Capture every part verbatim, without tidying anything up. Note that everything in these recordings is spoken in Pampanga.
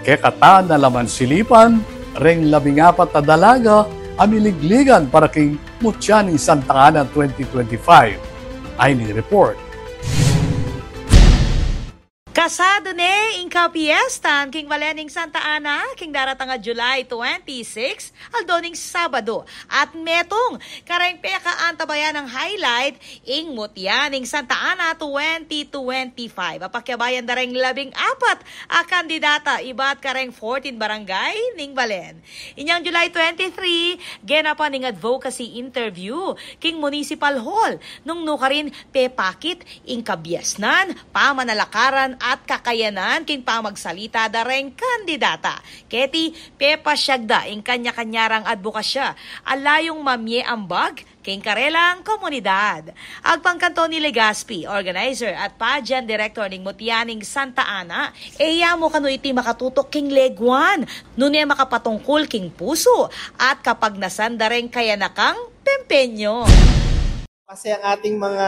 Kekatan a la man silipan reng labing apat a dalaga a miligligan para king Mutya ning Santa Ana twenty twenty-five. Ayni ing report. Kasadu ne ing kapiestan king balen ning Santa Ana king daratang a July twenty-six, aldo ning Sabado. At metung kareng pekaantabayan a highlight ing Mutya ning Santa Ana twenty twenty-five. Apakyabayan da reng labing apat a kandidata ibat kareng fourteen barangay ning balen. Inyang July twenty-three, genapan ing advocacy interview king Municipal Hall nung nukarin pepakit ing kabiasnan, pamanalakaran at kakayanan king pamagsalita da reng kandidata. Keti pepasyag da ing kanya-kanya rang adbokasya a layung mamye ambag king karelang komunidad. Agpang kang Tony Legaspi, organizer at pageant director ning Mutya ning Santa Ana, e ya mu kanu iti makatutuk king leguan, nune makapatungkul king pusu at kapagnasan da reng kayanakang pempenyo. Kasi ang ating mga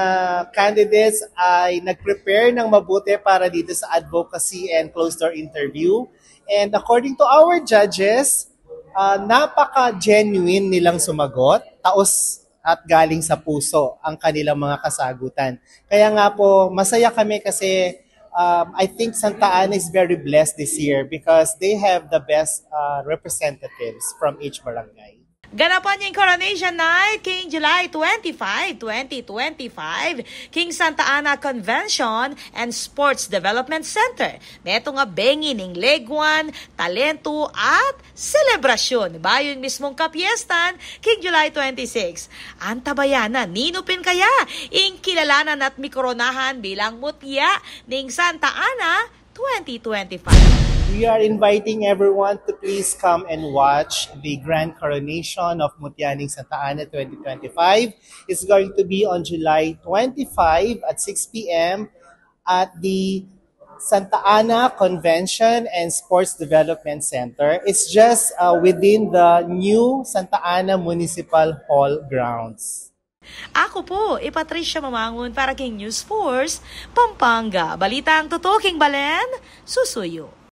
candidates ay nag-prepare ng mabuti para dito sa advocacy and closed door interview. And according to our judges, ah, napaka-genuine nilang sumagot, taos at galing sa puso ang kanilang mga kasagutan. Kaya nga po, masaya kami kasi um, I think Santa Ana is very blessed this year because they have the best uh, representatives from each barangay. Ganapan ing Coronation Night king July twenty-five, twenty twenty-five, king Santa Ana Convention and Sports Development Center. Metung a bengi ning leguan, talentu at selebrasyun. Bayu ing mismung kapiestan king July twenty-six. Antabayanan, ninu pin kaya ing kilalanan at mikoronahan bilang Mutya ning Santa Ana twenty twenty-five. We are inviting everyone to please come and watch the Grand Coronation of Mutya ning Santa Ana twenty twenty-five. It's going to be on July twenty-five at six p.m. at the Santa Ana Convention and Sports Development Center. It's just uh, within the new Santa Ana Municipal Hall grounds. Aku pu i Patricia Mamangun para king News Force Pampanga. Balitang tutuking balen, susuyu.